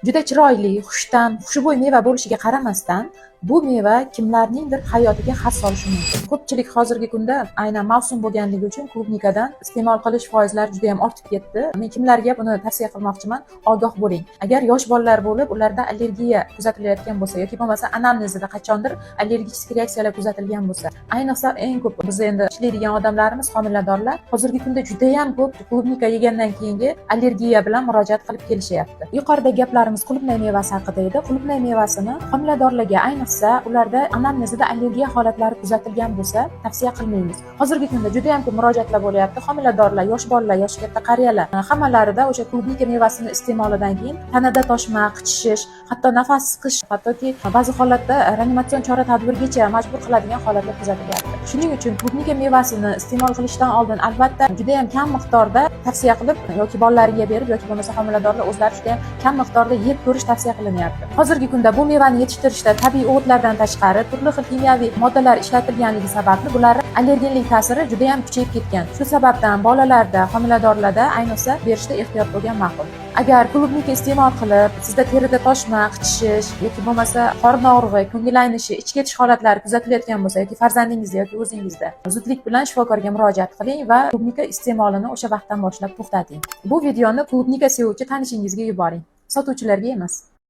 Juda chiroyli, xushta'm, xushbo'y meva bo'lishiga qaramasdan, bu meva kimlarningdir hayotiga xavf solishi mumkin. Ko'pchilik hozirgi kunda aynan mavsum bo'lganligi uchun klubnikadan iste'mol qilish foizlari juda ham ortib ketdi. Men kimlarga buni tavsiya qilmoqchiman? Ogoh bo'ling. Agar yosh bolalar bo'lib, ularda allergiya kuzatilayotgan bo'lsa yoki bo'lmasa anamnezida qachondir allergik reaksiyalar kuzatilgan bo'lsa, ayniqsa eng ko'p biz endi ishlaydigan odamlarimiz homiladorlar hozirgi kunda juda ham ko'p klubnika yegandan keyingi allergiya bilan murojaat qilib kelishyapti. Yuqoridagi gaplarimiz qulupnay mevasi haqida edi. Qulupnay mevasini homiladorlarga, ayniqsa ularda anamnezida allergiya holatlari kuzatilgan bo'lsa, tavsiya qilmaymiz. Hozirgi kunda juda ham ko'p murojaatlar bo'lyapti. Homiladorlar, yosh bolalar, yoshi katta qariyalar, hammalarida o'sha klubnika mevasini iste'molidan keyin tanada toshma, qichishish, hatto nafas siqish, hattoki ba'zi holatda reanimatsion chora tadbirgacha majbur qiladigan holatlar kuzatilyapti. Shuning uchun klubnika mevasini iste'mol qilishdan oldin albatta juda ham kam miqdorda tavsiya qilib yoki bolalariga berib yoki bo'lmasa homiladorlar o'zlari juda ham kam miqdorda yeb ko'rish tavsiya qilinyapti. Hozirgi kunda bu mevani yetishtirishda tabiiy o'g'itlardan tashqari turli xil kimyoviy moddalar ishlatilganligi sababli bularni allergenlik ta'siri juda ham kuchayib ketgan. Shu sababdan bolalarda, homiladorlarda ayniqsa berishda ehtiyot bo'lgan ma'qul. Agar klubnika iste'mol qilib, sizda terida toshma, qichishish yoki bo'lmasa qorin og'rig'i, ko'ngil aynishi, ich ketish holatlari kuzatilayotgan bo'lsa yoki farzandingizda yoki o'zingizda, zudlik bilan shifokorga murojaat qiling va klubnika iste'molini o'sha vaqtdan boshlab to'xtating. Bu videoni klubnika sevuvchi tanishingizga yuboring. Sotuvchilarga emas.